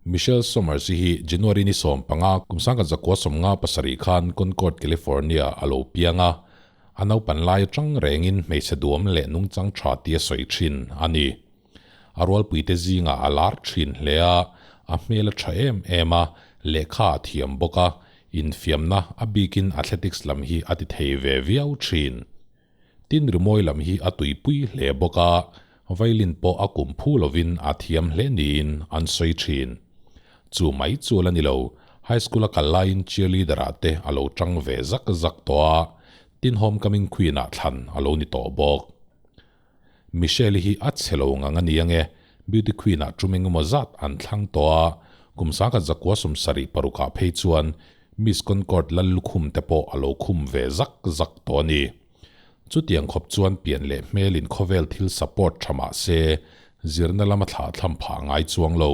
Michelle Somers i hi January ni 15 kum 1957 khan Concord, California a lo piang a. A naupan lai atang rengin hmeichhe duam leh nungchang tha tia sawi thin a ni. A rualpuite zingah a lar thin hle a, a hmel a tha em em a, lehkha a thiam bawk a, infiamna a bikin athletics lam hi a ti thei ve viau thin. Tin rimawi lam hi a tuipui hle bawk a, violin pawh a kum phu lovin a thiam hle niin an sawi thin. Chu mai chu la ni lo, high school a kal laiin cheerleader ah te a lo tang ve zak zak tawh a, tin homecoming queen ah thlan a lo ni tawh bawk. Michelle-i hi a chhe lo ngang a ni ange, beauty queen ah tum engemaw zat an thlang tawh a, kum 1976 ah phei chuan Miss Concord Lallukhum te pawh a lo khum ve zak zak tawh a ni. Chutiang khawp chuan pian leh hmelin khawvel thil support tha mah se, zirna lama thlah thlam phah ngai chuang lo.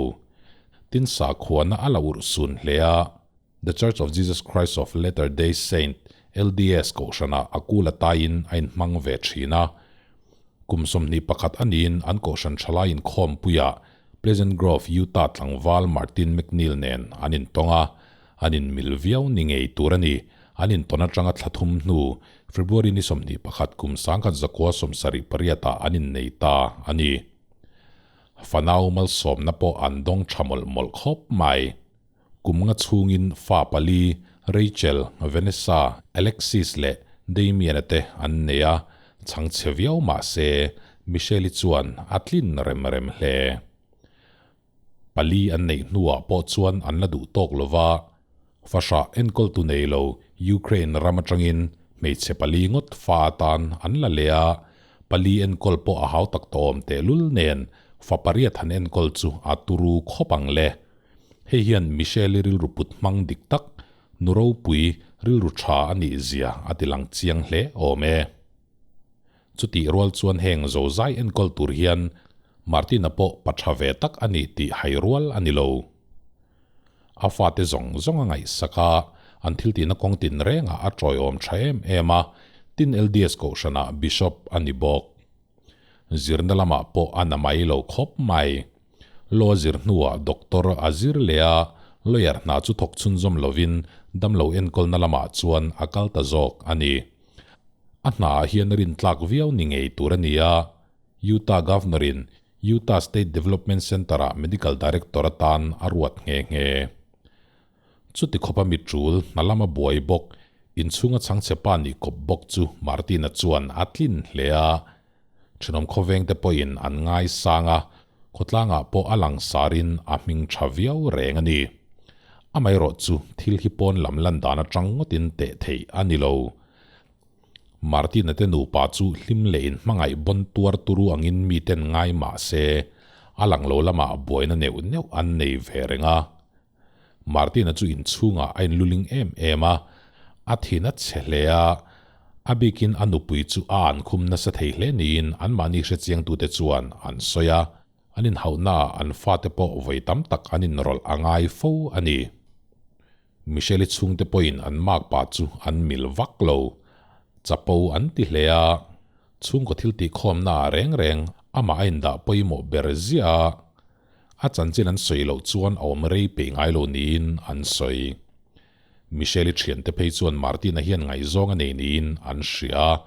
Tin sakhuana a la urh sun hle a, The Church of Jesus Christ of Latter-day Saint, LDS, kohhranah a kul a taiin a inhmang ve thin a. Kum 21 a niin an kohhran thalai inkhawmpuiah Pleasant Grove, Utah tlangval Martin McNeil nen an intawng a, an inmil viau ni ngei tur a ni. An intawn atanga thla thum hnu, February ni 21 kum 1978 ah an innei ta a ni. Fanau malsawmna pawh an dawng tha mawlh mawlh khawp mai. Kum nga chhungin fa pali, Rachel, Vanessa, Alexis leh Damian-a te an nei a, chhangchhe viau mah se Michelle-i chuan a tlin rem rem hle. Pali an neih hnuah pawh chuan an la duh tawk lo va, fahrah enkawltu nei lo Ukraine ram atangin hmeichhe pali ngawt fa atan an la leh a, pali enkawl pawh a hautak tawh awm tehlul nen fa pariat han enkawl chu a turu khawp ang le. Hei hian Michelle-i rilru put hmang dik tak, nu ropui, rilru tha a nih zia a ti lang chiang hle awm e. Chutih rual chuan heng zozai enkawl tur hian Martin-a pawh pa tha ve tak a ni tih hai rual a ni lo. A fate zawng zawng a ngaihsak a, an thiltihna kawng tinrengah a tawiawm tha em em a, tin LDS kohhranah Bishop a ni bawk. Zirna lamah pawh a na mai lo khawp mai. Law zir hnuah doctor a zir leh a, lawyer hna chu thawk chhunzawm lovin damlo enkawlna lamah chuan a kal ta zawk a ni. A hnaah hian rintlak viau ni ngei tur a ni a, Utah Governor-in Utah State Development Center-ah Medical Director atan a ruat nghe nghe. Chuti khawpa mi tul hna lama buai bawk, inchhunga chhangchhe pa nih kawp bawk chu Martina chuan a tlin hle a. Thenawm khawvengte pawhin an ngaisang a, khawtlangah pawh a langsarin a hming tha viau reng a ni. Amaherawhchu thil hi pawn lam lan dan atang ngawtin teh theih a ni lo. Martina te nupa chu hlim leh inhmangaih bawn tuar turu angin miten ngai mah se, a lang lo lamah buaina neuh neuh an nei ve reng a. Martina chu inchhungah a inluling em em a, a thin a chhe hle a, a bikin a nupui chu a ankhum nasa thei hle niin anmahni hrechiangtute chuan an sawi a, an inhauhnaah an fate pawh vawi tam tak an inrawlh a ngai fo a ni. Michelle-i chhungte pawhin an makpa chu an mil vak lo, chapo an ti hle a, chhungkaw thil tihkhawmnaah reng reng amah a indah pawimawh ber ziah a, A chanchin an sawi loh chuan a awm rei peih ngai lo niin an sawi. Michelle-i thiante phei chuan Martin-a hian ngaihzawng a nei niin an hria a,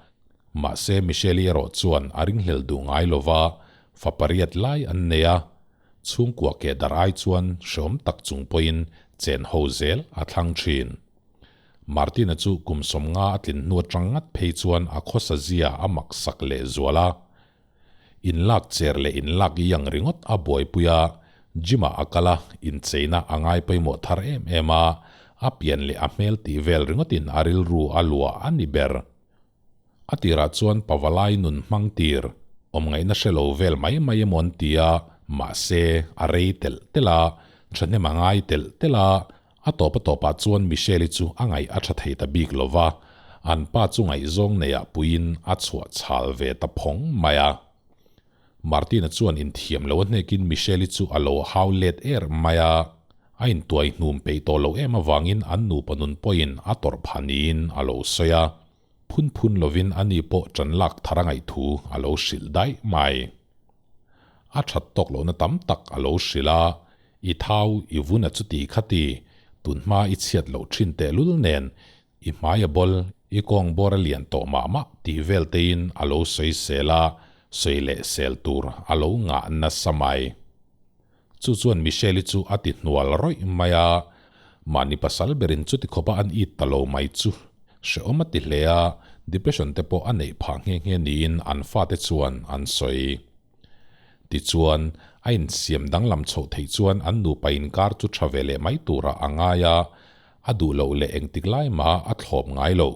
mahse Michelle-i erawh chuan a ringhlel duh ngai lo va, fa pariat lai an nei a, chhungkua keh darh ai chuan hreawm tak chung pawhin chen ho zel a thlang thin. Martin-a chu kum 50 a tlin hnu atang ngat phei chuan a khawsa zia a maksak lehzual a, Inlak cher leh inlak iang ringawt a buaipui a, gym-ah a kal a, incheina a ngai pawimawh thar em em a, a pian leh a hmel tih vel ringawtin a rilru a luah a ni ber. A tirah chuan pavalai nun hmang tir, awmngaihna hre lo vel mai mai emaw an ti a, mahse, a rei telh telh a, thahnem a ngai telh telh a, A tawp a tawpah chuan Michelle-i chu a ngaih a tha thei ta bik lo va, an pa chu ngaihzawng neiah puiin a chhuah chhal ve ta phawng mai a. Martina chuan inthiam lo a hnekin Michelle-i chu a lo hau let er mai a, a intuai hnum peih tawh lo em avangin an nupa nun pawhin a tawrh pha niin a lo sawi a, phun phun lovin ani pawh ṭan lak thar a ngaih thu a lo hrilh daih mai. A ṭhat tawk lohna tam tak a lo hrilh a. I thau, i vun a chuti khati, tunhma i chhiat loh thin tehlul nen, i hmai a bawl, i kawng bawr a lian tawh mah mah tih vel tein a lo sawisel a, sawi leh sel tur a lo ngah nasa mai. Chu chuan Michelle-i chu a ti hnual rawih mai a, mahni pasal berin chuti khawpa an it ta lo mai chu hrehawm a ti hle a, depression te pawh a neih phah nghe nghe niin an fate chuan an sawi. Tichuan, a insiam danglam chhoh theih chuan an nupa inkar chu tha ve leh mai turah a ngai a, a duh loh leh engtik lai mah a thlawp ngai lo.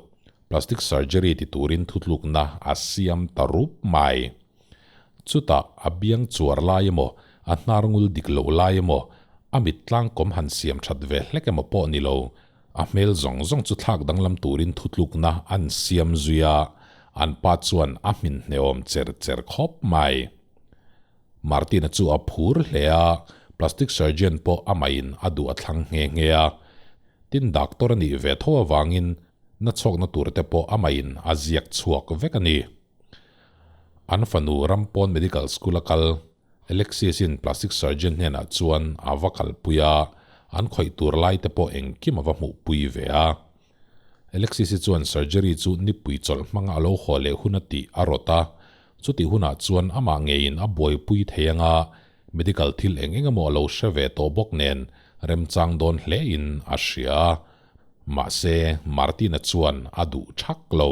Plastic surgery ti turin thutlukna a siam ta rup mai. Chutah a biang chuar lai emaw, a hnar ngul dik loh lai emaw, a mit tlangkawm han siam that ve hlek emaw pawh ni lo, a hmel zawng zawng chu thlak danglam turin thutlukna an siam zui a, an pa chuan a hmin hneawm cher cher khawp mai. Martina chu a phur hle a, plastic surgeon pawh amahin a duh a thlang nghe nghe a. Tin doctor a nih ve tho avangin na chhawkna tur te pawh amahin a ziak chhuak vek a ni. An fanu Rampawn Medical School a kal, Alexis-in plastic surgeon hnenah chuan a va kalpui a, an khawih tur lai te pawh engkim a va hmuhpui ve a. Alexis-i chuan surgery chu nipui chawlh hmanga a lo haw leh hun a tih a rawt a, chutih hunah chuan amah ngeiin a buaipui thei anga medical thil eng eng emaw a lo hre ve tawh bawk nen remchang dawn hlein a hria. Mahse, Martin-a chuan a duh thak lo.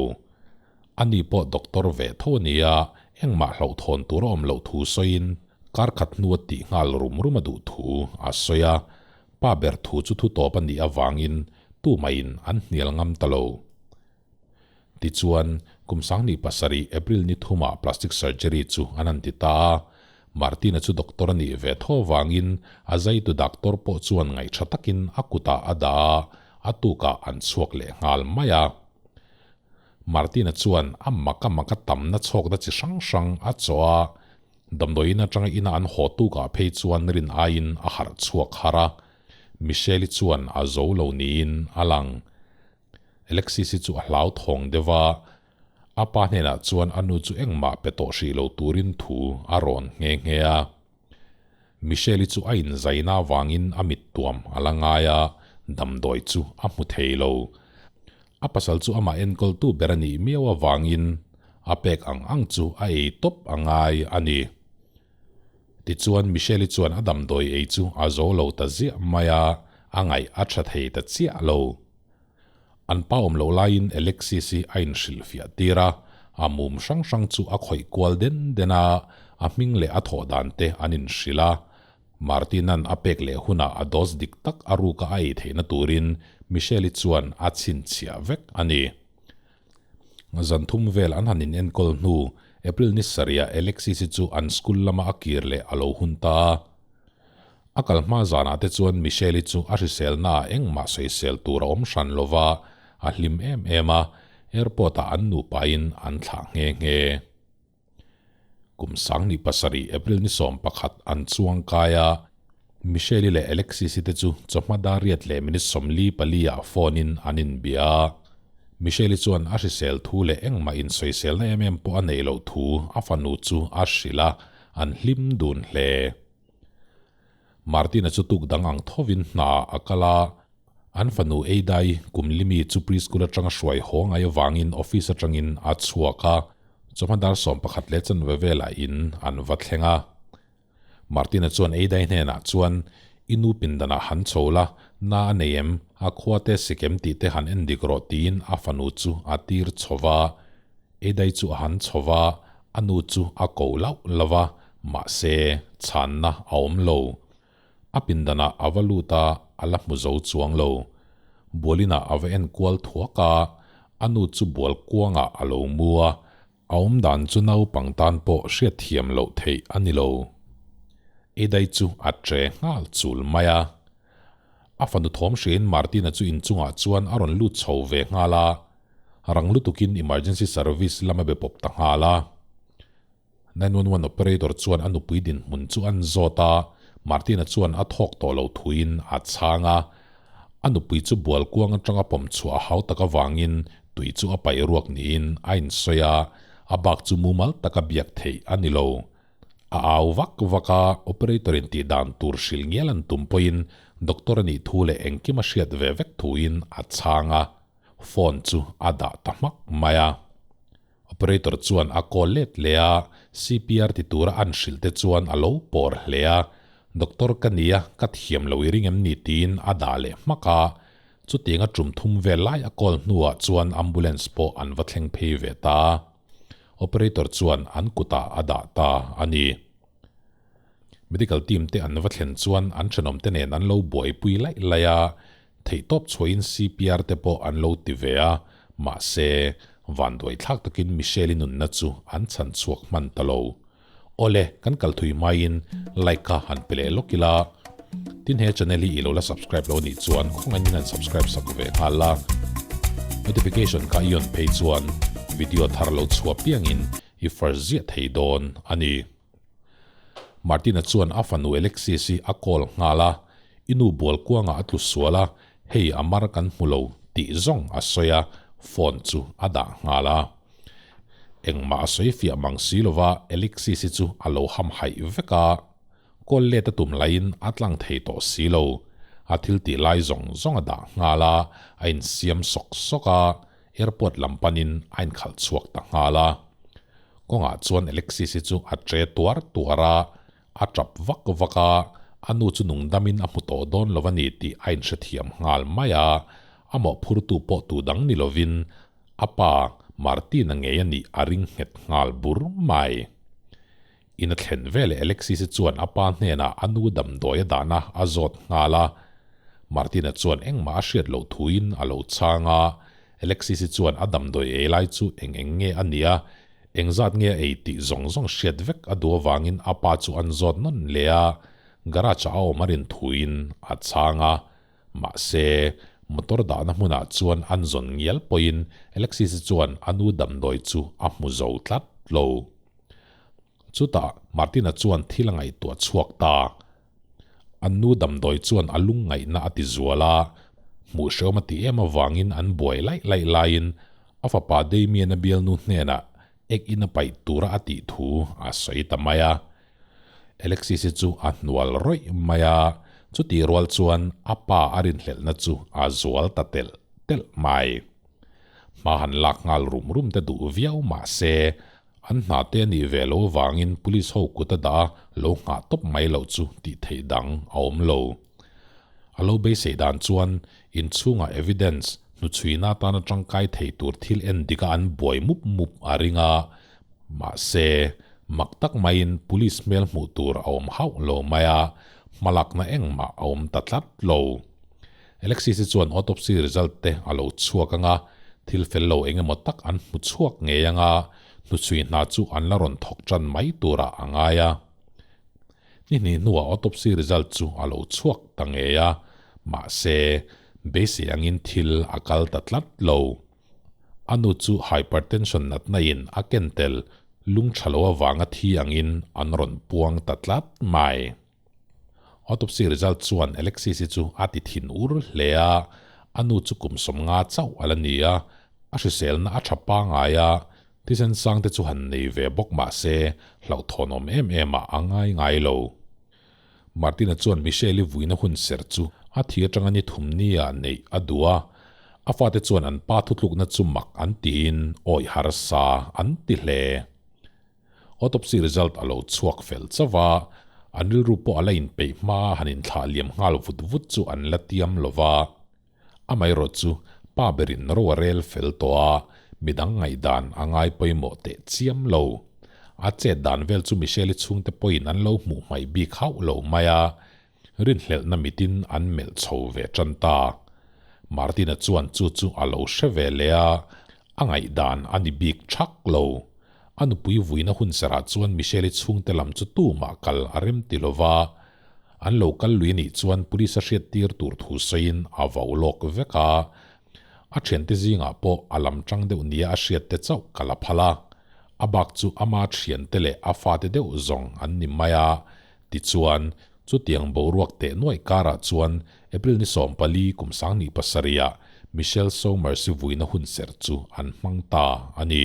Ani pawh doctor ve tho a ni a, engmah hlauhthawn tur a awm loh thu sawiin kar khat hnua tih nghal rum rum a duh thu a sawi a, pa ber thu chu thu tawp a nih avangin tumaiin an hnial ngam ta lo. Tichuan, kum sanghnih pasarih April ni thumah plastic surgery chu an han ti ta a, Martina chu doctor a nih ve tho avangin a zaitu doctor pawh chuan ngaihṭha takin a kutah a dah a, a tukah an chhuak leh nghal mai a. Martina chuan a maka maka tamna chhawkna chi hrang hrang a chaw a, damdawiin atanga ina an haw tukah phei chuan rin aiin a harh chhuak har a, Michelle-i chuan a zo lo niin a lang. Alexis-i chu a hlauthawng deuh a, a pa hnenah chuan a nu chu engmah pe tawh hrih lo turin thu a rawn nghe nghe a. Michelle-i chu a inzaina avangin a mittuam a la ngai a, damdawi chu a hmu thei lo. A pasal chu amah enkawltu ber a nih miau avangin a pek ang ang chu a ei tawp a ngai a ni. Tichuan Michelle-i chuan a damdawi ei chu a zo lo ta ziah mai a, a ngaih a tha thei ta chiah lo. An pa awm loh laiin Alexis-i a inhrilhfiah tir a, a mum hrang hrang chu a khawih kual den den a, a hming leh a thawh dan te an inhrilh a. Martin-a'n a pek leh hunah a dose dik tak a ruka a ei theihna turin Michelle-i chuan a chhinchhiah vek a ni. Zan thum vel an han inenkawl hnu, April ni sarihah Alexis-i chu an school lama a kir leh a lo hun ta a. A kal hma zanah te chuan Michelle-i chu a hriselnaah engmah sawisel tur a awm hran lo va, a hlim em em a, airport-ah an nupain an thlah nghe nghe. Kum sangni pasarih April ni 11 an chuang kai a, Michelle-i leh Alexis-i te chu chawhma dar riat leh minute 44 ah phone-in an inbia a. Michelle-i chuan a hrisel thu leh engmah insawiselna em em pawh a neih loh thu a fanu chu a hrilh a, an hlim dun hle. Martina chu tuk dang ang thovin hna a kal a, an fanu Eidai kum limi chu preschool atanga hruai haw ngai avangin office atangin a chhuak a, chawhma dar 11 leh chanve velah in an va thleng a. Martina chuan Eidai hnenah chuan, I nu pindanah han chho la, na a nei em, a khua te sikem tih te han en dik rawh tiin a fanu chu a tir chho va. Eidai chu a han chho va, a nu chu a ko lauh lo va, mahse, chhanna a awm lo. A pindanah a va lut a, a la hmu zo chuang lo. Bualinah a va en kual thuak a, a nu chu bual kuangah a lo mu a, a awm dan chu naupang tan pawh hriatthiam loh theih a ni lo. Eidai chu a tre nghal chul mai a. A fanu thawm hriain Martina chu inchungah chuan a rawn lut chho ve nghal a, rang lutukin emergency service lam a be pawp ta nghal a. 911 operator chuan a nupui dinhmun chu an zawt a, Martina chuan a thawk tawh lo thuin a chhang a. A nupui chu bual kuang atanga pawm chhuah a hau tak avangin tui chu a paih ruak niin a insawi a, a bak chu mumal taka biak theih a ni lo. A au vak vak a, operator in tih dan tur hrilh ngial an tum pawhin doctor a nih thu leh engkim a hriat ve vek thuin a chhang a, phone chu a dah ta hmak mai a. Operator chuan a call let leh a, CPR ti tura an hrilh te chuan a lo pawr hle a, Doctor ka nia, ka thiam lo i ring em ni tiin a dah leh hmak a, chutianga tum thum vel lai a call hnuah chuan ambulance pawh an va thleng phei ve ta. Operator chuan an kutah a dah ta a ni. Medical team te an va thlen chuan an thenawm te nen an lo buaipui laih laih a, theihtawp chhuahin CPR te pawh an lo ti ve a, mahse, vanduai thlak takin Michelle-i nunna chu an chhan chhuak hman ta lo. Awle, kan kal thui hmaiin like kha han pe leh lawk ila. Tin he channel hi i lo la subscribe lo nih chuan khawngaih in han subscribe sak ve nghal la. Notification kha i on phei chuan video thar lo chhuah piangin i first ziah thei dawn a ni. Martina chuan a fanu Alexis hi a call nghal a, I nu bual kuangah a tlu sual a, hei a mar kan hmu lo tih zawng a sawi a, phone chu a dah nghal a. Engmah a sawi fiah mang si lova Alexis hi chu a lo ham haih vek a, Call let a tum laiin a tlang thei tawh si lo. A thil tih lai zawng zawng a dah nghal a, a insiam sawk sawk a, airport lam panin a inkhalh chhuak ta nghal a. Kawngah chuan Alexis hi chu a tre tuar tuar a, a tap vak vak a, a nu chu nungdamin a hmu tawh dawn lo a ni tih a inhrethiam nghal mai a, a mawhphurtu pawh tu dang ni lovin a pa Martin-a ngei a nih a ring nghet nghal bur mai. In a thlen veleh Alexis-i chuan a pa hnenah a nu damdawi a dahna a zawt nghal a. Martina chuan engmah a hriat loh thuin a lo chhang a. Alexis-i chuan a damdawi ei lai chu eng eng nge a nia, engzat nge a ei tih zawng zawng hriat vek a duh avangin a pa chu an zawt nawn leh a, garage-ah a awm a rin thuin a chhang a. Mahse, motor dahna hmunah chuan an zawn ngial pawhin Alexis-i chuan a nu damdawi chu a hmu zo tlat lo. Chutah Martina chuan thil a ngaihtuah chhuak ta. An nu damdawi chuan a lungngaihna a ti zual a, hmuh hrehawm a ti em avangin an buai laih laih laiin a fapa Damien-a bialnu hnenah ek in a paih tura a tih thu a sawi ta mai a. Alexis-i chu a hnual rawih mai a, chutih rual chuan a pa a rinhlelhna chu a zual ta telh telh mai. Hma han lak nghal rum rum te duh viau mah se, an hna te a nih ve lo avangin police ho kut a dah a lo nghah tawp mai loh chu tih theih dang a awm lo. A lo beisei dan chuan inchhungah evidence hnuchhuina atana tangkai thei tur thil en dik a an buai mup mup a ring a, mahse, mak tak maiin police hmel hmuh tur a awm hauh lo mai a, hmalakna engmah a awm ta tlat lo. Alexis hi chuan autopsy result te a lo chhuak anga, thil fel lo eng emaw tak an hmu chhuak ngei anga, hnuchhui hna chu an la rawn thawk tan mai turah a ngai a. Ni hnih hnuah autopsy result chu a lo chhuak ta ngei a, mahse, beisei angin thil a kal ta tlat lo. A nu chu hypertension natna in a ken tel lung tha lo avanga thi angin an rawn puang ta tlat mai. Autopsy result chuan Alexis hi chu a ti thin ur hle a, a nu chu kum 50 chauh a la ni a, a hriselna a tha pangai a, thisen sang te chu han nei ve bawk mah se hlauhthawnawm em em ah a ngai ngai lo. Martina chuan Michelle-i vuina hun serh chu a thi atanga ni thum ni ah neih a duh a, a fate chuan an pa thutlukna chu mak an tiin awih harsa an ti hle. Autopsy result a lo chhuak fel chauh a, an rilru pawh a la inpeih hma a han inthlah liam nghal vut vut chu an la tiam lo va. Amaherawh chu pa berin ro a rel fel tawh a, midang ngaihdan a ngai pawimawh teh chiam lo. A chet dan vel chu Michelle-i chhungte pawhin an lo hmuh hmaih bik hauh lo mai a, rinhlelhna mitin an melh chho ve tan ta. Martina chuan chu chu a lo hre ve leh a, a ngaihdan a ni bik thak lo. A nupui vuina hun serah chuan Michelle-i chhungte lam chu tumah kal a rem ti lo va, an lo kal lui anih chuan police a hriattir tur thu sawiin a vau lawk vek a. A thiante zingah pawh a lam tang deuh nia a hriatte chauh kal a phal a, a bak chu ama thiante leh a fate deuh zawng an ni mai a. Tichuan, chutiang boruak teh nuaih karah chuan April ni 14 kum 2007 ah Michelle Somers-i vuina hun serh chu an hmang ta a ni.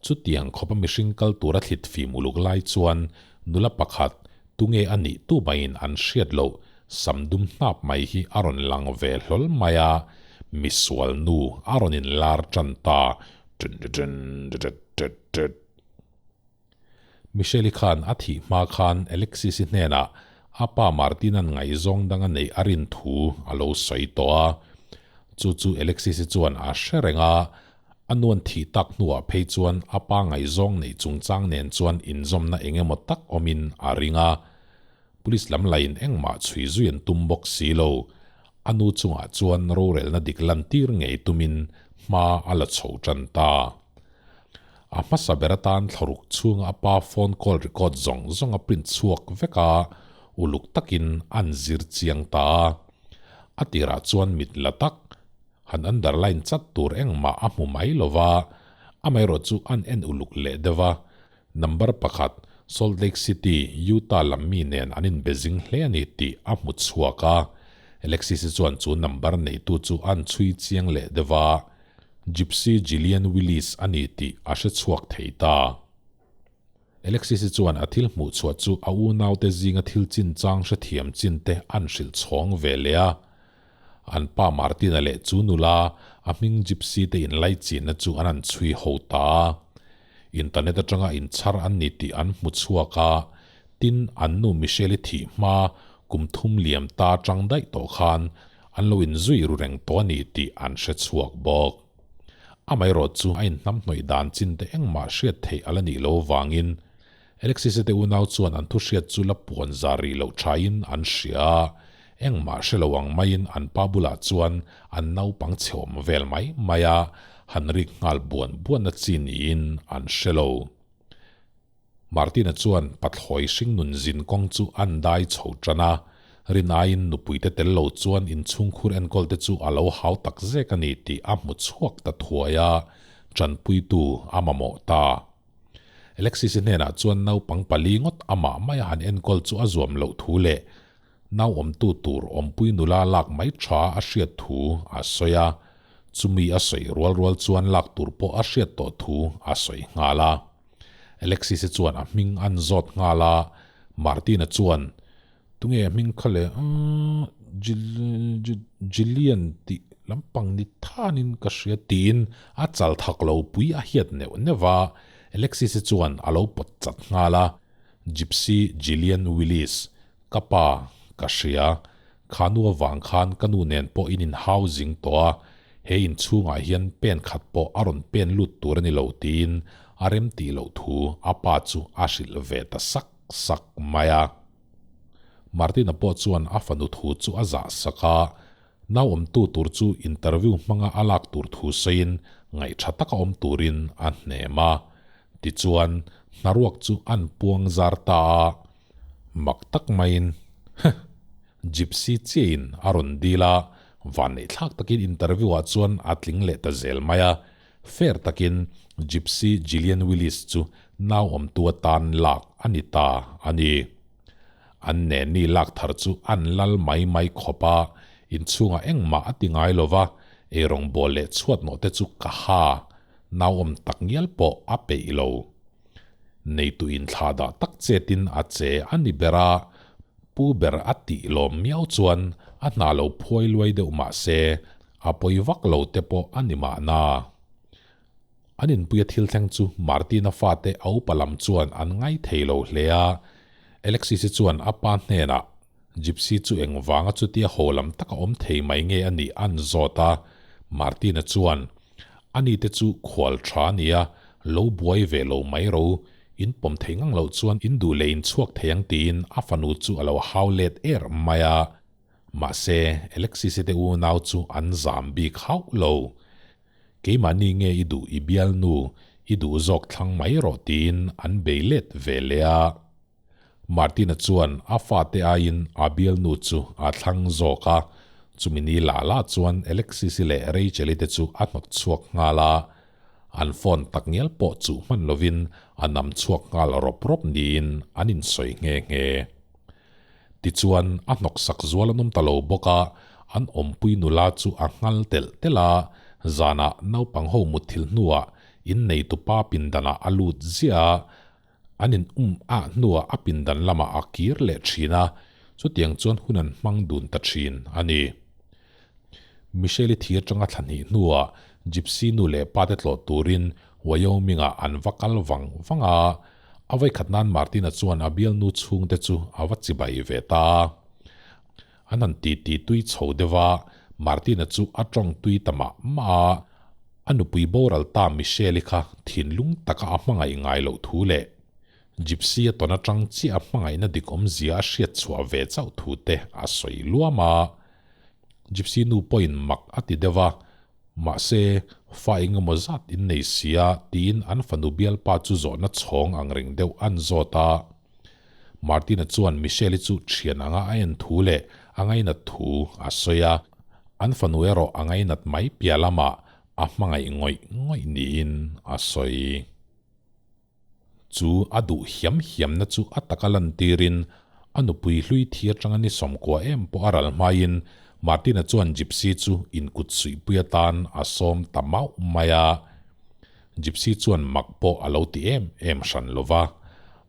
Chutiang khawpa mihring kal tura thlit fim uluk lai chuan nula pakhat, tunge a nih tu maiin an hriat loh, sam dum hnap mai hi a rawn lang ve hlawl mai a, misual nu a rawn inlar tan ta. Michelle-i khan a thih hma khan Alexis-i hnenah a pa Martin-a'n ngaihzawng dang a neih a rin thu a lo sawi tawh a. Chu chu Alexis-i chuan a hre reng a, a nuan thih tak hnuah phei chuan a pa ngaihzawng neih chungchang nen chuan inzawmna eng emaw tak awmin a ring a. Police lam lain engmah chhui zui an tum bawk si lo. A nu chungah chuan rorelna dik lantir ngei tumin hma a la chho tan ta. A hmasa ber atan thlaruk chhunga a pa phone call record zawng zawng a print chhuak vek a, uluk takin an zir chiang ta a. A tirah chuan mit la tak, han underline chat tur engmah a hmu mai lo va, amaherawh chu an en uluk leh deuh a. Number pakhat, Salt Lake City, Utah lam mi nen an inbe zing hle a ni tih a hmu chhuak a. Alexis-i chuan chu number neitu chu an chhui chiang leh deuh a. Gypsy Gillian Willis a ni tih a hre chhuak thei ta. Alexis-i chuan a thil hmuh chhuah chu a unaute zinga thil chinchang hrethiam chinte an hrilh chhawng ve leh a. An pa Martin-a leh chu nula a hming Gypsy te inlaichinna chu an han chhui ho ta a. Internet atanga inchhar an ni tih an hmu chhuak a, tin an nu Michelle-i thih hma kum thum liam ta atang daih tawh khan An lo inzui ru reng tawh a ni tih an hre chhuak bawk. Amaherawh chu a inhnamhnawih dan chin te engmah hriat theih a la nih lo vangin Alexis-a te unau chuan an thuhriat chu la puan zar rih loh thain an hria a, engmah hre lo ang maiin an pa bulah chuan an naupang chhe awm vel mai mai a, han rik nghal buan buanna chi niin an hre lo. Martina chuan pathlawi hringnun zin kawng chu an dai chho tan a, rin aiin nupuite tel lo chuan inchhungkhur enkawl te chu a lo hau tak zek a ni tih a hmu chhuak ta thuai a, tanpuitu a mamawh ta. Alexis-i hnenah chuan naupang pali ngawt amah maia han enkawl chu a zuam loh thu leh nau awmtu tur awmpui nula lak mai tha a hriat thu a sawi a, chumi a sawi rual rual chuan lak tur pawh a hriat tawh thu a sawi nghal a. Alexis-a chuan a hming an zawt nghal a, Martin-a chuan, Tunge a hming kha le? Aaa, Jillian tih lampang ni thanin ka hria tiin a chal thak lo pui a hiat neuh neuh a, Alexis-a chuan a lo pawt chat nghal a, Gypsy Jillian Willis, ka pa, ka hria. Kha nu avang khan ka nu nen pawh in inhau zing tawh a, he inchhungah hian pen khat pawh a rawn pen lut tur a ni lo tiin a rem tih loh thu a pa chu a hrilh ve ta sak sak mai a. Martina pawh chuan a fanu thu chu a zah sak a, nau awmtu tur chu interview hmanga a lak tur thu sawiin ngaihṭha taka awm turin a hnem a. Tichuan, hnaruak chu an puang zar ta a. Mak tak maiin, Huh! Gypsy chiahin a rawn dil a, vanneihthlak takin interview ah chuan a tling leh ta zel mai a. Fair takin Gypsy Gillian Willis chu nau awmtu atan lak a ni ta a ni. An nenni lak thar chu an lal mai mai khawp a, inchhungah engmah a ti ngai lo va, eirawngbawl leh chhuatnawh te chu ka ha, nau awm tak ngial pawh a peih lo. Neitu inthlah dah tak chetin a che a ni ber a, pu ber a tih lawm miau chuan a hna lo phuai luai deuh mah se a pawi vak lo te pawh a ni mahna. An inpuia thil thleng chu Martina fate a upa lam chuan an ngai thei lo hle a, Alexis-i chuan a pa hnenah Gypsy chu engvanga chutia haw lam taka awm thei mai nge a nih an zawt a, Martina chuan Ani te chu khual tha a nia, lo buai ve lo mai ro, in pawm thei ngang loh chuan in duh leh in chhuak thei ang tiin a fanu chu a lo hau let er mai a. Mahse, Alexis-i te unau chu an zam bik hauh lo. Keimahni nge i duh i bialnu, i duh zawk thlang mai rawh tiin an bei let ve leh a. Martina chuan a fate aiin a bialnu chu a thlang zawk a, chumi ni lah lah chuan Alexis-i leh Rachel-i te chu a hnawt chhuak nghal a. An phone tak ngial pawh chuh hman lovin a nam chhuak nghal rawp rawp niin an insawi nghe nghe. Tichuan a hnawksak zual an awm ta lo bawk a, an awmpui nula chu a nghal telh telh a, zanah naupang ho mutthilh hnuah. In neitupa pindanah a lut ziah a, an in um a hnuah a pindan lamah a kir leh thin a, chutiang chuan hun an hmang dun ta thin a ni. Michelle-i thi atanga thla hnih hnuah Gypsy nu leh pa te tlawh turin Wyoming-ah an va kal vang vang a, a vawikhat nan Martin-a chuan a bialnu chhungte chu a va chibai ve ta a. An han titi tui chho deuh a, Martin-a chu a tawng tui ta mah mah a, a nupui boral ta Michelle-i kha thinlung taka a hmangaih ngai loh thu leh Gypsy a tawn atang chiah a hmangaihna dik awmzia a hriat chhuah ve chauh thu te a sawi luam a. Gypsy nu pawhin mak a ti deuh a, mahse, fa engemaw zat in nei sia tiin an fanu bialpa chu zawhna chhawng ang reng deuh an zawt a. Martina chuan Michelle-i chu thian anga a en thu leh a ngainat thu a sawi a, an fanu erawh a ngainat mai piah lamah a hmangaih ngawih ngawih niin a sawi. Chu a duh hiam hiamna chu a taka lantirin a nupui hlui thi atanga ni sawmkua em pawh a ral hmaiin Martina chuan Gypsy chu inkut suihpui atan a sawm ta mauh mai a. Gypsy chuan mak pawh a lo ti em em hran lo va,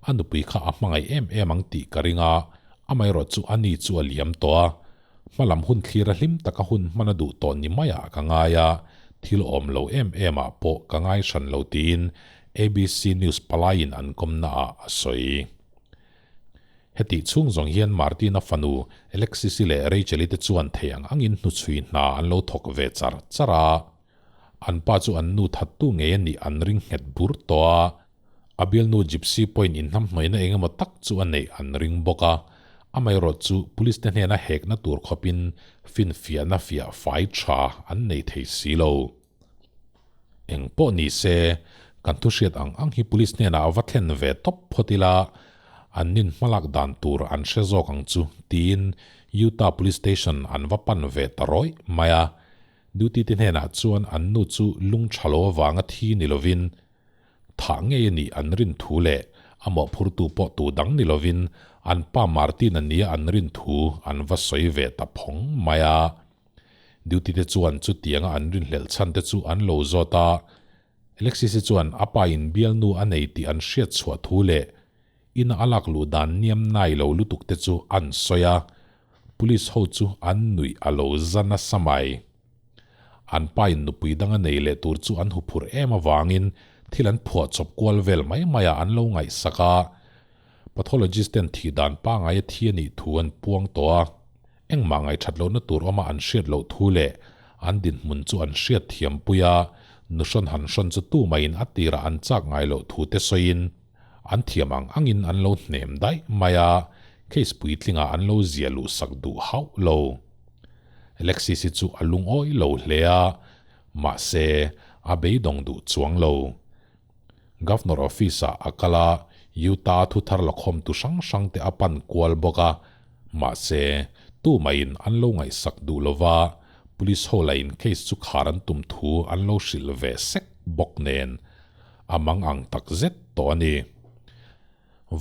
a nupui kha a hmangaih em em ang tih ka ring a, amaherawh chu a ni chu a liam tawh a. Hmalam hun thlir a hlim taka hun hman a duh tawh ni maiah ka ngai a, thil awm lo em em ah pawh ka ngai hran lo tiin ABC News palaiin an kawmna ah a sawi. Hetih chhung zawng hian Martina fanu Alexis-i leh Rachel-i te chuan thei ang angin hnuchhui hna an lo thawk ve char char a. An pa chu an nu thattu ngei a nih an ring nghet bur tawh a, a bialnu Gypsy pawhin inhnamhnawihna eng emaw tak chu a neih an ring bawk a, amaherawh chu police te hnena hekna tur khawpin finfiahna fiah fai tha an nei thei si lo. Eng pawh ni se, kan thu hriat ang ang hi police hnenah a va thlen ve tawp phawt ila, an nin hmalak dan tur an hre zawk ang chu tiin Utah Police Station an va pan ve ta rawih mai a. Duty te hnenah chuan an nu chu lung tha lo avanga thi ni lovin thah ngei a nih an rin thu leh a mawhphurtu pawh tu dang ni lovin an pa Martin a nia an rin thu an va sawi ve ta phawng mai a. Duty te chuan chutianga an rinhlelh chhan te chu an lo zawt a, Alexis-i chuan a pa in bialnu a nei tih an hriat chhuah thu leh ina a lak luh dan niam nai lo lutuk te chu an sawi a, Police ho chu an nuih a lo za nasa mai. An pa in nupui dang a nei leh tur chu an huphurh em avangin thil an phuah chawp kual vel mai mai ah an lo ngaihsak a, pathologist ten thih dan pangai a thi a nih thu an puang tawh a, engmah ngaihthat lohna tur awma an hriat loh thu leh an dinhmun chu an hriat thiam pui a, nuhrawn han hrawn chu tumah in a tirah an chak ngai loh thu te sawiin An thiam ang angin an lo hnem daih mai a, case puitlingah an lo zia luhsak duh hauh lo. Alexis hi chu a lungawi lo hle a, mahse a beidawng duh chuang lo. Governor office-ah a kal a, Utah thu thar lakhawmtu hrang hrangte a pan kual bawk a, mahse tumaiin an lo ngaihsak duh lo va, police ho lahin case chu khar an tum thu an lo hrilh ve sek bawk nen. A mang ang tak zet tawh a ni.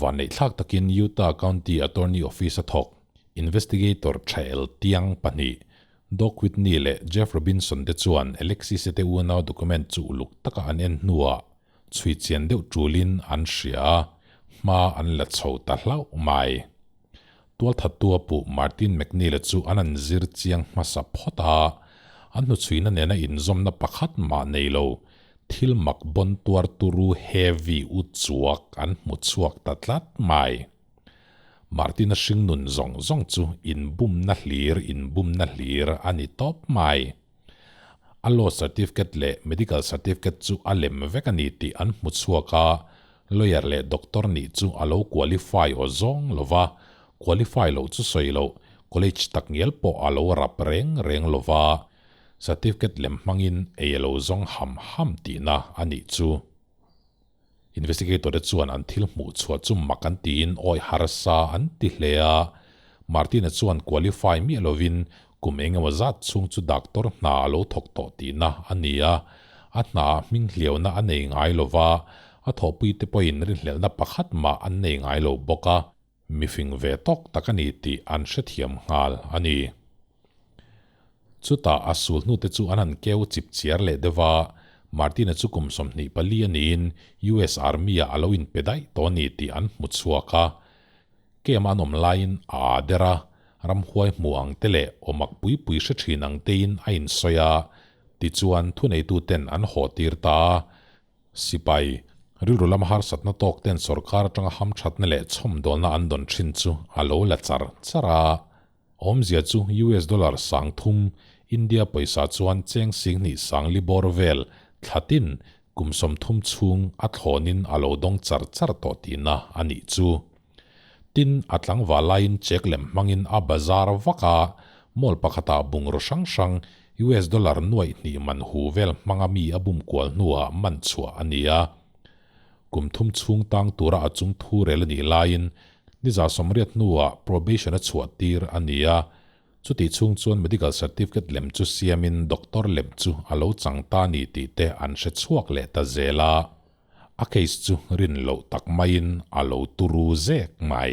Vanneihthlak takin Utah County Attorney Office a thawk investigator Thael Tiang pahnih, Doug Whitney leh Jeff Robinson te chuan Alexis-a te unau document chu uluk taka an en hnuah chhui chian deuh tulin an hria a, hma an la chho ta hlauh mai. Tualthattu a puh Martin McNeil-a chu an an zir chiang hmasa phawt a, an hnuchhuina nena inzawmna pakhat mah nei lo Thil mak bawn tuar turu heavy u chuak an hmu chhuak ta tlat mai. Martina hringnun zawng zawng chu inbumna hlir inbumna hlir a ni tawp mai. A law certificate leh medical certificate chu a lem vek a ni tih an hmu chhuak a, lawyer leh doctor nih chu a lo qualify aw zawng lo va, qualify loh chu sawi loh, college takngial pawh a lo rap reng reng lo va. Certificate lem hmangin ei a lo zawng ham ham tihna a nih chu. Investigator te chuan an thil hmuh chhuah chu mak an tiin awi harsa an ti hle a. Martina chuan qualify miah lovin kum eng emaw zat chhung chu doctor hna a lo thawk tawh tihna a ni a. A hnaah hming hliauna a nei ngai lova, a thawhpui te pawhin rinhlelhna pakhat mah an nei ngai lo bawk a. Mifing ve tawk tak a ni tih an hrethiam nghal a ni. Chutah a sul hnute chu an han keu chip chiar leh deuh a, Martin-a chu kum 24 a niin US Army-ah a lo inpe daih tawh a ni tih an hmu chhuak a. Camp-a an awm laiin a aa der a, ramhuai hmu ang te leh awmak pui pui hre thin ang tein a insawi a, tichuan thuneituten an haw tir ta a. Sipai, rilru lama harsatna tawk ten sorkar atanga hamthatna leh chhawmdawlna an dawn thin chu a lo la char char a. Awmzia chu US dollar 3000, India pawisa chuan cheng 2000 sangli bawr vel thlatin kum 30 chhung a thlawnin a lo dawng char char tawh tihna a nih chu. Tin, a tlangval laiin check lem hmangin a bazar vak a, mall pakhatah bungraw hrang hrang US dollar nuaih hnih man hu vel hmanga mi a bum kual hnuah man chhuah a ni a. Kum thum chhung tang tura a chung thu rel a nih laiin ni 180 hnuah probation a chhuah tir a ni a. Chutih chhung chuan medical certificate lem chu siamin doctor lem chu a lo chang ta ni tih te an hre chhuak leh ta zel a. A case chu rin loh tak maiin a lo turu zek mai.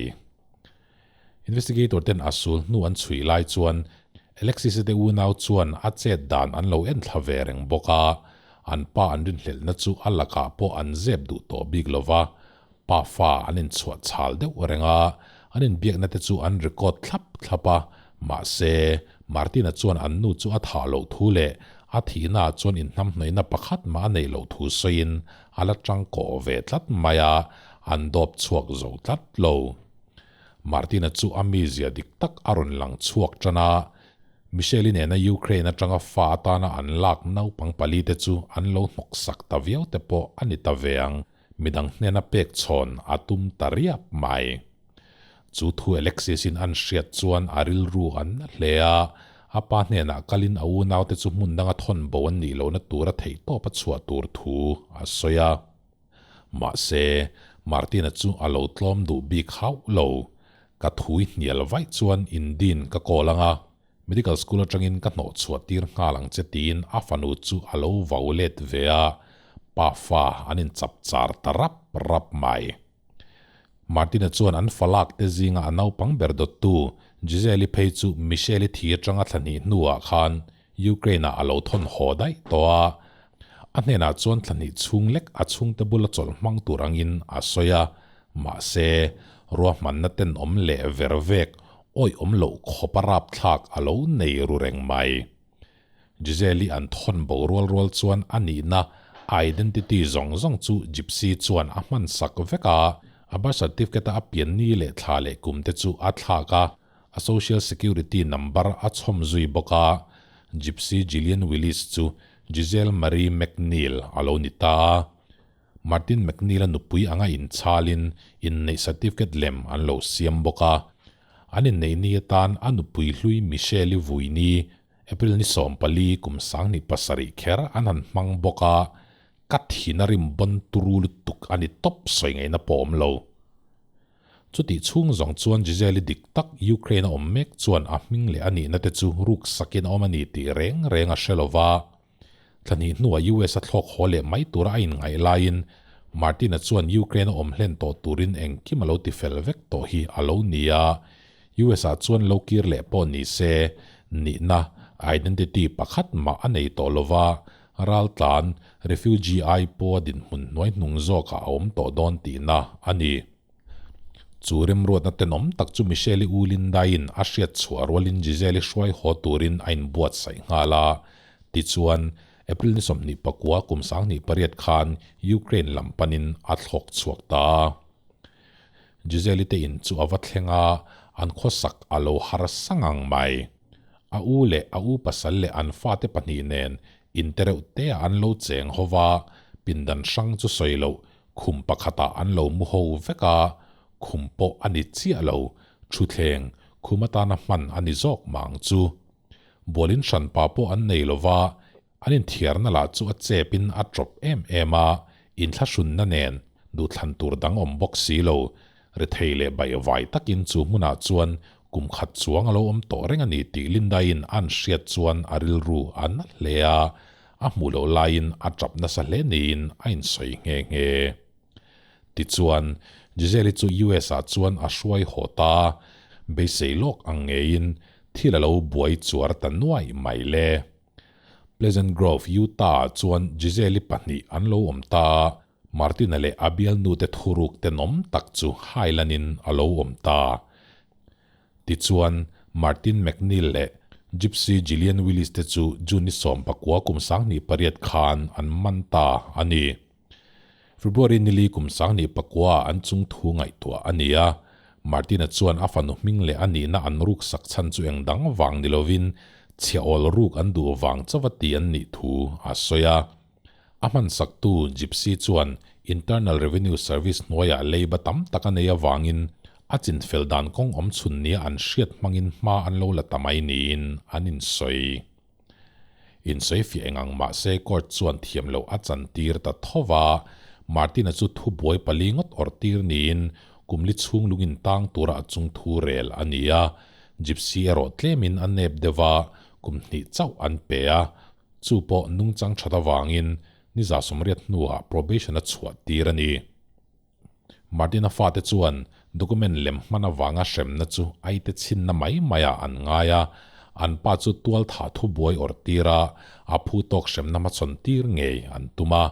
Investigator ten a sul hnu an chhui lai chuan Alexis te unau chuan a chet dan an lo en thla ve reng bawk a, an pa an rinhlelhna chu a lakah pawh an zep duh tawh bik lova, pa fa an inchhuah chhal deuh reng a, an inbiakna te chu an record thlap thlap a, mahse, Martina chuan an nu chu a thah loh thu leh a thihnaah chuan inhnamhnawihna pakhat mah a neih loh thu sawiin a la tangkawh ve tlat mai a, an dawp chhuak zo tlat lo. Martina chu a mizia dik tak a rawn lang chhuak tan a, Michelle-i nena Ukraine atanga fa atana an lak naupang pali te chu an lo hnawk sak ta viau te pawh a ni ta ve ang, midang hnena pek chhawn a tum ta riap mai. Chu thu Alexis-in an hriat chuan a rilru an na hle a, a pa hnenah kalin a unaute chu hmun danga thawn bo an nih lohna tura theihtawp a chhuah tur thu a sawi a. Mahse, Martina chu a lo tlawm duh bik hauh lo. Ka thui hnial vaih chuan Indin ka call ang a, medical school atangin ka hnawh chhuah tir nghal ang che tiin a fanu chu a lo vau let ve a, pa fa an inchap char ta rap rap mai. Martina chuan an falak te zinga a naupang ber dawttu Giselle-i phei chu Michelle-i thi atanga thla hnih hnuah khan Ukraine-ah a lo thawn haw daih tawh a, a hnenah chuan thla hnih chhung lek a chhungte bula chawlh hmang tur angin a sawi a, mahse, ruahmanna tenawm leh ver vek awih awm loh khawpa rapthlak a lo nei ru reng mai. Giselle-i an thawn bo rual rual chuan a nihna identity zawng zawng chu Gypsy chuan a hman sak vek a, a birth certificate-a a pian ni leh thla leh kum te chu a thlak a, A social security number a chhawm zui bawk a, Gypsy Gillian Willis chu Giselle Marie McNeil a lo ni ta a. Martin McNeil-a nupui anga inchalin inneih certificate lem an lo siam bawk a. An inneih ni atan a nupui hlui Michelle-i vui ni, April ni 14 kum 2007 kher an han hmang bawk a, ka thin a rim bawn turu lutuk a ni tawp sawi ngaihna pawh awm lo. Chutih chhung zawng chuan Giselle-i dik tak Ukraine a awm mek chuan a hming leh a nihna te chu ruk sakin a awm a ni tih reng reng a hre lo va. Thla hnih hnuah US a thlawk haw leh mai tura a inngaih laiin Martin-a chuan Ukraine a awm hlen tawh turin engkim a lo ti fel vek tawh hi a lo ni a. US-ah chuan lo kir leh pawh ni se, nihna, identity, pakhat mah a nei tawh lo va, raltlan, refugee, ai pawha dinhmun hnuai hnung zawkah a awm tawh dawn tihna a ni. Chu remruatna tenawm tak chu Michelle-i u Linda-in a hriat chhuah rualin Giselle-i hruai haw turin a inbuatsaih nghal a. Tichuan, April ni 29 kum 2008 khan Ukraine lam panin a thlawk chhuak ta a. Giselle-i te in chu a va thleng a, an khawsak a lo har sang ang mai. A u leh a u pasal leh an fate pahnih nen inte reuh teah an lo cheng ho va, pindan hrang chu sawi loh Khum pakhatah an lo mu ho vek a, khum pawh a ni chiah lo, thutthleng khum atana hman a ni zawk mah ang chu. Bualin hranpa pawh an nei lo va, an inthiarna lah chu a chepin a tawp em em a, inthlahrunna nen duhthlan tur dang awm bawk si lo, rethei leh baihvai takin chu hmunah chuan kum khat chuang a lo awm tawh reng a ni tih Linda-in an hriat chuan a rilru a na hle a, A hmuh loh laiin a tap nasa hle niin a insawi nghe nghe. Tichuan, Giselle-i chu US-ah chuan a hruai haw ta a, beisei lawk ang ngeiin thil a lo buai chuar ta nuai mai le. Pleasant Grove, Utah-ah chuan Gisele-i pahnih an lo awm ta a, Martin-a leh a bialnute thuruk tenawm tak chu hailanin a lo awm ta. Tichuan, Martin McNeil leh Gypsy Gillian Willis te chu June ni 19 kum 28 khan an man ta a ni. February nili kum 29 ah an chung thu ngaihtuah a ni a, Martin-a chuan a fanu hming leh a nihna an ruk sak chhan chu eng dang vang ni lovin chhia awl ruk an duh vang chauh a ti an nih thu a sawi a. A hmansaktu Gypsy chuan Internal Revenue Service hnuaiah leiba tam tak a nei avangin a chinfel dan kawng awm chhun nia an hriat hmangin hma an lo la ta mai niin an insawi. Insawi fiah eng ang mah se court chuan thiam loh a chantir ta tho va, Martin-a chu thubuai pali ngawt awrh tir niin kum li chhung lungin tang tura a chung thu rel a ni a, Gypsy erawh tlemin a nep deuh a, kum hnih chauh an pe a, chu pawh nungchang that avangin ni 80 hnuah probation a chhuah tir a ni. Martin-a fate chuan document lem hman avanga hremna chu aite chhinna mai maiah an ngai a, an pa chu tual thah thubuai awrh tir a, a phu tawk hremna hmachhawn tir ngei an tum a,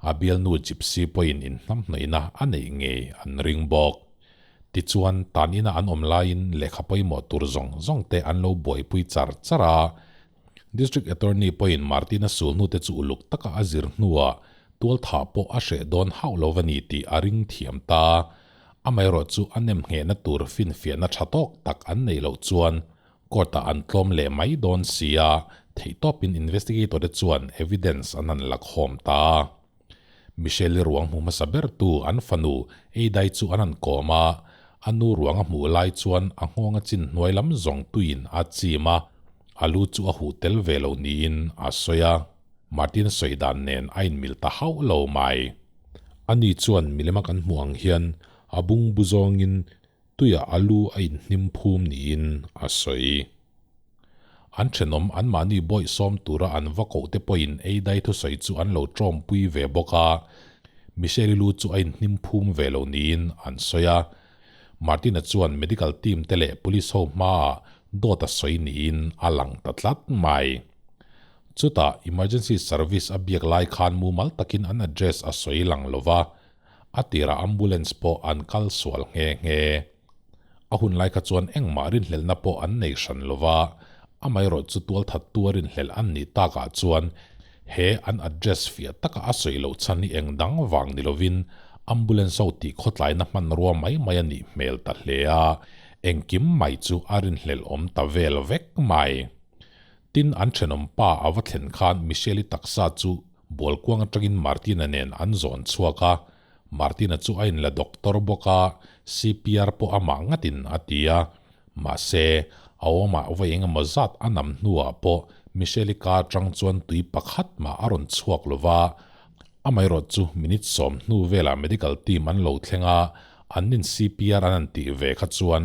a bialnu Gypsy pawhin inhnamhnawihna a neih ngei an ring bawk. Tichuan, tan ina an awm laiin lehkha pawimawh tur zawng zawng te an lo buaipui char char a, District Attorney pawhin Martin-a sulhnute chu uluk taka a zir hnuah tualthah pawh a hreh dawn hauh lo va ni tih a ring thiam ta. Amaherawh chu a nem nghehna tur finfiahna tha tawk tak an neih loh chuan court-ah an tlawm leh mai dawn si a, theihtawpin investigator-te chuan evidence an han la khawm ta. Michelle-i ruang hmu hmasa bertu an fanu Eidai chu an han kawm a, a nu ruang a hmuh lai chuan a nghawng a chin hnuai lam zawng tuiin a chim a, a lu chu a huh tel ve lo niin a sawi a. Martin sawi dan nen a inmil ta hauh lo mai. Ani chuan milema kan hmuh ang hian a bungbu zawngin tuiah a lu a inhnim phum niin a sawi. An thenawm anmahni bawih sawm tura an va koh te pawhin ei dai thusawi chu an lo tawmpui ve bawk a, Michelle-i lu chu a inhnim phum ve lo niin an sawi a. Martin-a chuan medical team te leh police ho hmaah dawt a sawi niin a lang ta tlat mai. Chutah emergency service a biak lai khan mumal takin an address a sawi lang lo va, a tirah ambulance pawh an kal sual nghe nghe. A hun lai kha chuan engmah rinhlelhna pawh an nei hran lo va, amaherawh chu tualthattu a rinhlelh an nih takah chuan he an address fiah taka a sawi loh chhan hi eng dang vang ni lovin ambulance ho tih khawtlaina hmanrua mai mai a nih hmel ta hle a, engkim mai chu a rinhlelh awm ta vel vek mai. Tin, an thenawm pa a va thlen khan Michelle-i taksa chu Bualkuang atangin Martina nen an zawn chhuak a, Martina chu a inla doctor bawk a, CPR pawh amah ngatin a ti a. Mahse, a awmah vawi engemaw zat a nam hnuah pawh Michelle-i ka atang chuan tui pakhat mah a rawn chhuak lo va. Amaherawh chu minute 10 hnu velah medical team an lo thleng a, an nin CPR an han tih ve kha chuan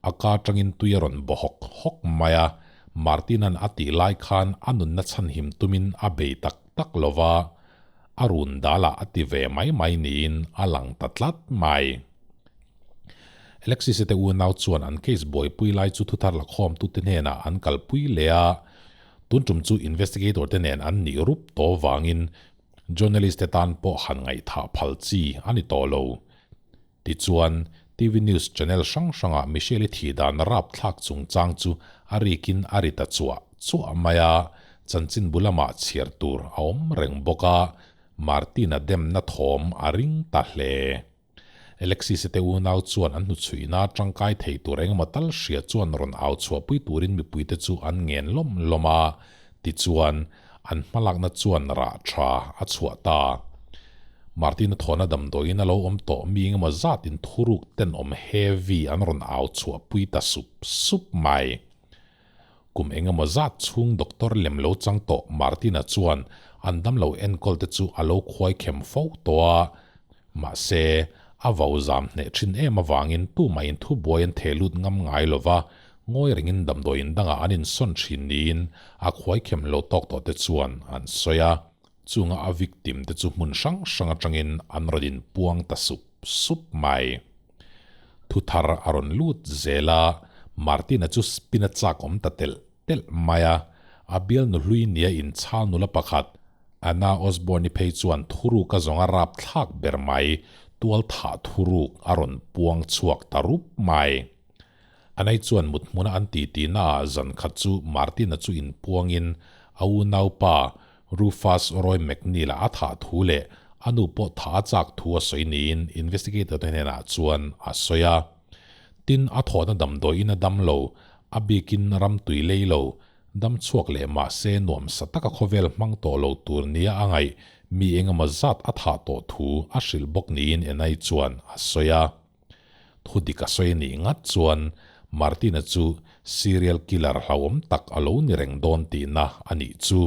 a ka atangin tui a rawn baw hawk hawk mai a. Martin-a'n a tih lai khan a nunna chhanhim tumin a bei tak tak lo va. A run dalah a ti ve mai mai niin a lang ta tlat mai. Alexis-i te unau chuan an case buaipui lai chu thuthar lakhawmtute hnenah an kalpui leh a, tun tum chu investigator te nen an nih rup tawh vangin journalist te tan pawh han ngaihthah phal chi a ni tawh lo. Tichuan, TV news channel hrang hrangah Michelle-i thih dan rapthlak chungchang chu a rikin a ri ta chuah chuah mai a, chanchinbu lamah chhiar tur a awm reng bawk a, Martin-a demna thawm a ring ta hle. Alexis-i te unau chuan an hnuchhuihna tangkai thei tur engemaw tal hria chuan rawn au chhuahpui turin mipuite chu an ngen lawm lawm a, tichuan, An hmalakna chuan rah tha a chhuah ta. Martin-a thawhna damdawiin a lo awm tawh mi engemaw zatin thuruk tenawm heavy an rawn au chhuah pui ta sup sup mai. Kum engemaw zat chhung doctor lem lo chang tawh Martin-a chuan an damlo enkawl te chu a lo khuai khem fo tawh a. Mahse, a vau zam hneh thin em avangin tumahin thubuai an theh lut ngam ngai lo va, ngawi rengin damdawiin dangah an insawn thin niin a khuaikhem lo tawk tawh te chuan an sawi a. Chunga a victim te chu hmun hrang hrang atangin an rawn inpuang ta sup sup mai. Thuthar a rawn lut zel a, Martin-a chu spin a chak awm ta telh telh mai a. A bialnu hlui nia inchhal nula pakhat, Anna Osborne-i phei chuan thuruk a zawng a rap thlak ber mai, tual thah thuruk a rawn puang chhuak ta rup mai. Anna-i chuan mut hmuna an titi naah zan khat chu Martin-a chu inpuangin a unaupa Rufus Roy McNeil-a a thah thu leh a nu pawh thah a chak thu a sawi niin investigator te hnenah chuan a sawi a. Tin, a thawhna damdawiin a dam lo, a bikin ram tui lei lo, dam chhuak leh mahse nuamsa taka khawvel hmang tawh lo tur nia a ngaih mi engemaw zat a thah tawh thu a hrilh bawk niin Enai chuan a sawi a. Thu dik a sawi anih ngat chuan Martina chu serial killer hlauhawm tak a lo ni reng dawn tihna a nih chu.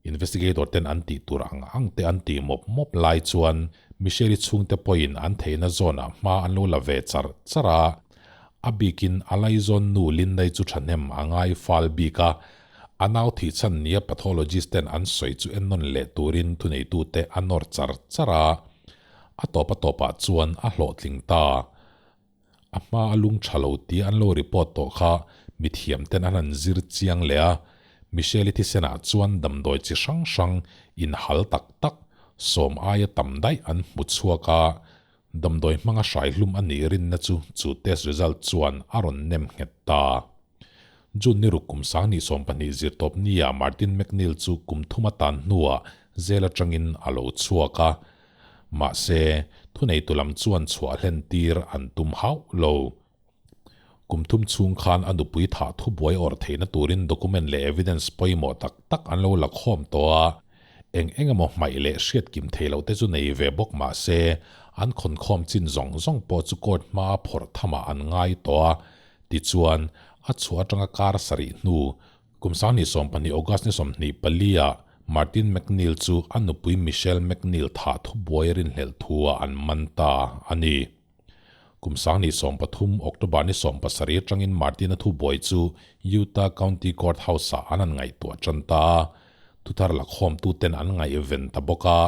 Investigator ten an tih tur ang ang te an tih mawp mawp lai chuan Michelle-i chhungte pawhin an theihna zawnah hma an lo la ve char char a. A bikin a laizawn nu Linda-i chu thahnem a ngai fal bik a, a nau thih chhan nia pathologist ten an sawi chu ennawn leh turin thuneitute a nawr char char a. A tawp a tawpah chuan a hlawhtling ta. A hma a lung tha lo tia an lo report tawh kha mithiam ten an han zir chiang leh a, Michelle-i thisenah chuan damdawi chi hrang hrang inhal tak tak sawm aia tam daih an hmu chhuak a, damdawi hmanga hrai hlum a nih rinna chu chu test result chuan a rawn nem nghet ta. June ni ruk kum 2020 zirtawp nia Martin McNeil chu kum thum a tan hnuah jail atangin a lo chhuak a, Mahse, thuneitu lam chuan chhuah hlen tir an tum hauh lo. Kum thum chhung khan a nupui thah thubuai awrh theihna turin document leh evidence pawimawh tak tak an lo la khawm tawh a, eng eng emaw hmaih leh hriat kim thei loh te chu nei ve bawk mah se, an khawnkhawm chin zawng zawng pawh chu court hmaa phawrh thamah an ngai tawh a, tichuan, a chhuah atanga kar sarih hnu Kum 2020 August ni 24 ah Martin McNeil chu a nupui Michelle McNeil thah thubuai rinhlelh thu ah an man ta a ni. Kum 2030 October ni 17 atangin Martin-a thubuai chu Utah County Court House ah an han ngaihtuah tan ta a, thuthar lakhawmtu ten an ngaihven ta bawk a,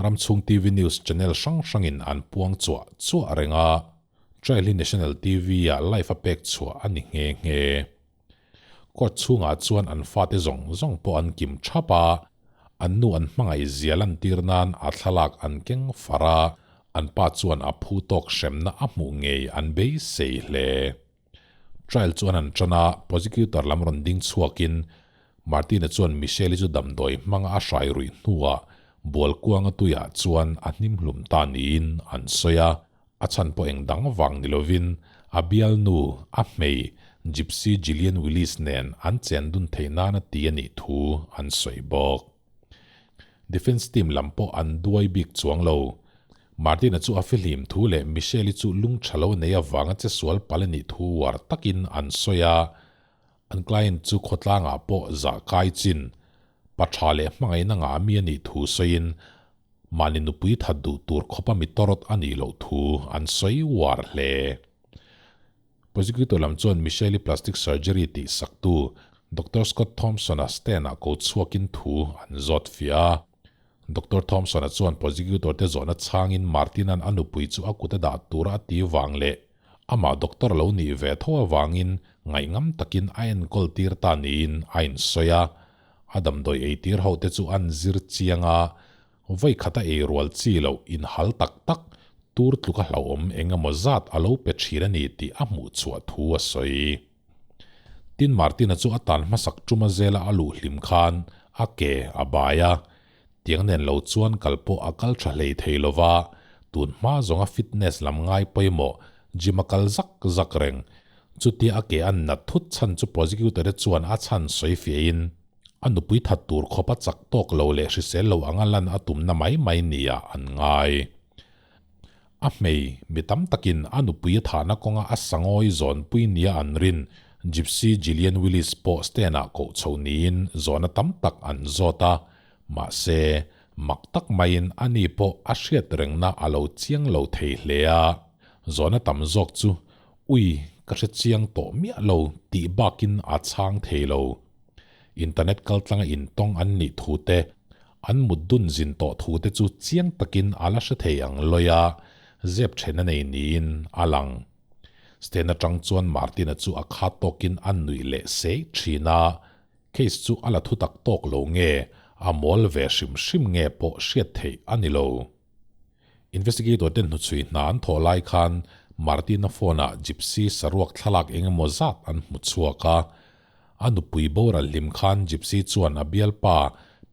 ramchhung TV news channel hrang hrangin an puang chuah chuah reng a, Trial hi National TV ah live a pek chhuah a ni nghe nghe. Court chhungah chuan an fate zawng zawng pawh an kim thap a, an nu an hmangaih zia lantir nan a thlalak an keng far a, an pa chuan a phu tawk hremna a hmuh ngei an beisei hle. Trial chu an han tan a, prosecutor lam rawn ding chhuakin Martina chuan Michelle-i chu damdawi hmanga a hrai ruih hnuah bual kuanga tuiah chuan a hnim hlum ta niin an sawi a, A chhan pawh eng dang vang ni lovin a bialnu, a hmei, Gypsy Gillian Willis nen an chen dun thei nana ti a nih thu an sawi bawk. Defence team lam pawh an duai bik chuang lo. Martin-a chu a fihlim thu leh Michelle-i chu lung tha lo nei avanga che sual pal a nih thu uar takin an sawi a. An client chu khawtlangah pawh zah kai chin, pa tha leh hmangaihna ngah mi a nih thu sawiin Mahni nupui that duh tur khawpa mi tawrawt a nih loh thu an sawi uar hle. Prosecutor lam chuan Michelle-i plastic surgery tih saktu Doctor Scott Thompson-a stand-ah ko chhuakin thu an zawt fiah a. Doctor Thompson-a chuan prosecutor te zawhna chhangin Martin-a'n a nupui chu a kut a dah tura a ti vang leh amah doctor lo nih ve tho avangin ngaihngam takin a enkawl tir ta niin a insawi a. A damdawi eitir ho te chu an zir chiang a, vawi khat a ei rual chi loh inhal tak tak tur tluk a hlauhawm eng emaw zat a lo pe thin a ni tih a hmuh chhuah thu a sawi. Tin Martin-a chu a tan hmasak tuma zela a luh hlim khan a ke a bai a, tiang nen lo chuan kal pawh a kal tha hlei thei lo va, tun hma zawnga fitness lam ngai pawimawh gym a kal zak zak reng. Chutia a ke an nat thut chhan chu prosecutor te chuan a chhan sawi fiahin a nupui that tur khawp a chak tawk lo leh hrisel lo anga lan a tumna mai mai nia an ngai. A hmei, mi tam takin a nupui a thahna kawnga a sangawi zawnpui nia an rin Gypsy Gillian Willis pawh stand-ah koh chho niin zawhna tam tak an zawt a, mahse, mak tak maiin ani pawh a hriat rengna a lo chiang lo thei hle a. Zawhna tam zawk chu Ui, ka hre chiang tawh miah lo tih bakin a chhang thei lo. Internet kaltlanga intawng an nih thu te, an mut dun zin tawh thu te chu chiang takin a la hre thei ang lawi a, zep then a nei niin a lang. Stand atang chuan Martin-a chu a khat tawkin a nuih leh sei thin a. Case chu a la thutak tawk lo nge, a mawl ve hrim hrim nge pawh hriat theih a ni lo. Investigator ten hnuchhui hna an thawh lai khan Martina phone-ah Gypsy saruak thlalak eng emaw zat an hmu chhuak a. A nupui boral hlim khan Gypsy chuan a bialpa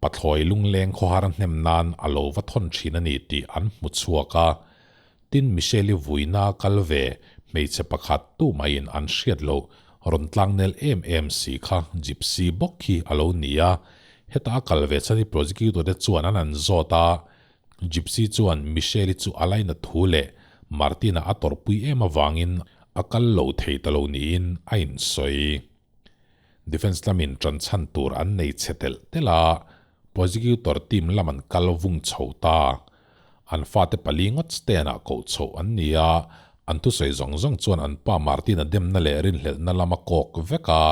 pathlawi lungleng khawhar hnem nan a lo va thawn thin a ni tih an hmu chhuak a. Tin Michelle-i vuina kal ve hmeichhe pakhat tumaiin an hriat loh rawn tlangnel em em si kha Gypsy bawk hi a lo ni a. Heta a kal ve chhan hi prosecutor te chuan an an zawt a. Gypsy chuan Michelle-i chu a lainat thu leh Martin-a a tawrhpui em avangin a kal lo thei ta lo niin a insawi. Defence lamin ṭan chhan tur an nei chhe telh telh a, prosecutor team lam an kal vung chho ta. An fate pali ngawt stand-ah koh chhoh an ni a, an thusawi zawng zawng chuan an pa Martin-a demna leh rinhlelhna lam a kawk vek a,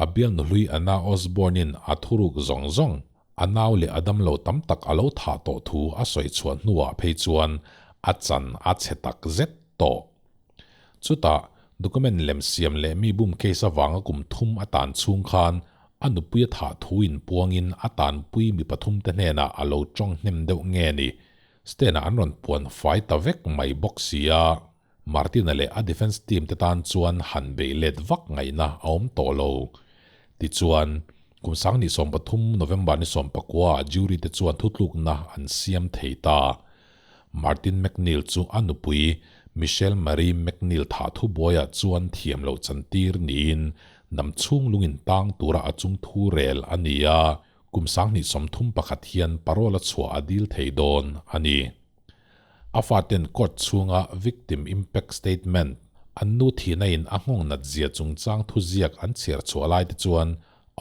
a bialnu hlui Anna Osborne-in a thuruk zawng zawng A nau leh a damlo tam tak a lo thah tawh thu a sawi chhuah hnuah phei chuan a chan a chhe tak zet tawh. Chutah, document lem siam leh mi bum case avanga kum thum a tan chhung khan a nupui a thah thu inpuangin a tanpui mi pathum te hnenah a lo tawng hnem deuh nge ni, Stan-ah an rawn puan fai ta vek mai bawk si a. Martina leh a defence team te tan chuan han beih let vak ngaihna a awm tawh lo. Tichuan, kum 2013 November ni 19 ah jury te chuan thutlukna an siam thei ta. Martin McNeil chu a nupui Michelle Marie McNeil thah thubuaiah chuan thiam loh chantir niin nam chhung lungin tang tura a chung thu rel a ni a, kum 2031 hian parole a chhuah a dil thei dawn a ni. A faten court chhunga victim impact statement an nu thihna in a nghawng nat zia chungchang thuziak an chhiar chhuah lai te chuan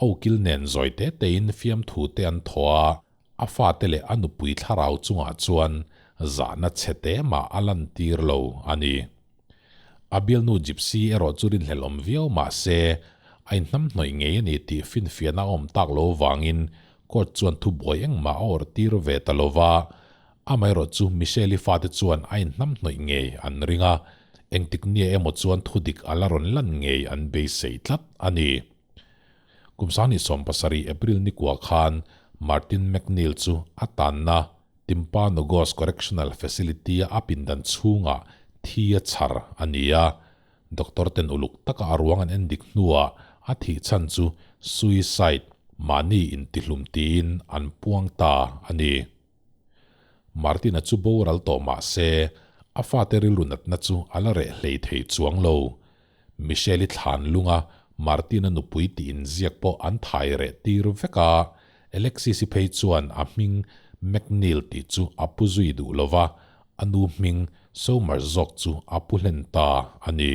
a ukil nen zawi te tein fiamthu te an thaw a, a fate leh a nupui thlarau chungah chuan zahna chhe te mah a lantir lo a ni. A bialnu Gypsy erawh chu rinhlelh awm viau mah se a inhnamhnawih ngei a ni tih finfiahna a awm tak lo vangin court chuan thubuai engmah a awrh tir ve ta lo va, Amaherawh chu Michelle-i fate chuan a inhnamhnawih ngei an ring a, engtik nia emaw chuan thudik a la rawn lan ngei an beisei tlat a ni. Kum 2017 April nikua khan Martin McNeil chu a tanna Timpanogos Correctional Facility-a a pindan chhungah thi a chhar a ni a, Doctor ten uluk taka a ruang an endik hnuah a thih chhan chu suicide, mahni intihlum tiin an puang ta a ni. Martina chu boral tawh mah se, a fate rilru natna chu a la reh hlei thei chuang lo. Michelle-i thlan lunga Martina nupui tih inziak pawh an thai reh tir vek a, Alexis-i phei chuan a hming McNeil tih chu a pu zui duh lo va, a nu hming Somers zawk chu a pu hlen ta a ni.